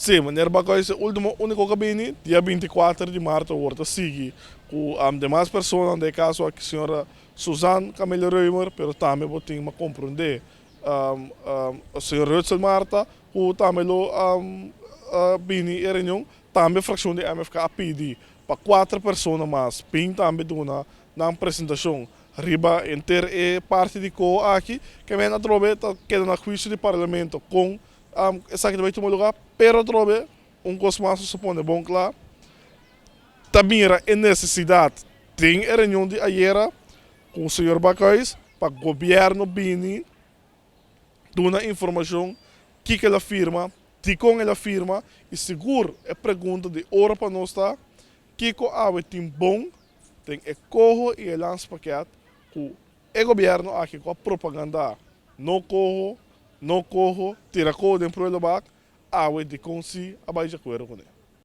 Sí, meneer Bakhuis e ultimo unico cu a bini, dia 24 di maart awor ta sigui cu demas personanan, den e caso aki señora Suzanne Camelia Römer, pero tambe bo tin ma comprende señor Rutzel Martha cu tambe lo bini e reunion. Tambe fraccion di MFK a pidi pa cuater persona mas bin tambe duna nan presentacion riba henter e parti di coho aki, ke men atrobe ta keda na huicio di Parlamento con esaki ta bay tuma lugar, pero atrobe un cos mas nos ta pone bon cla, ta mira e necesidad den e reunion di ayera cu señor Bakhuis pa gobierno bini duna informacion kiko el a firma, dikon el a firma y sigur e pregunta di ora pa nos ta kiko awe tin bon den e coho y e landspakket cu e gobierno aki cu a propaganda no coho, no coho, tira coho den prullenbak, awe dikon si a bay di acuerdo cune.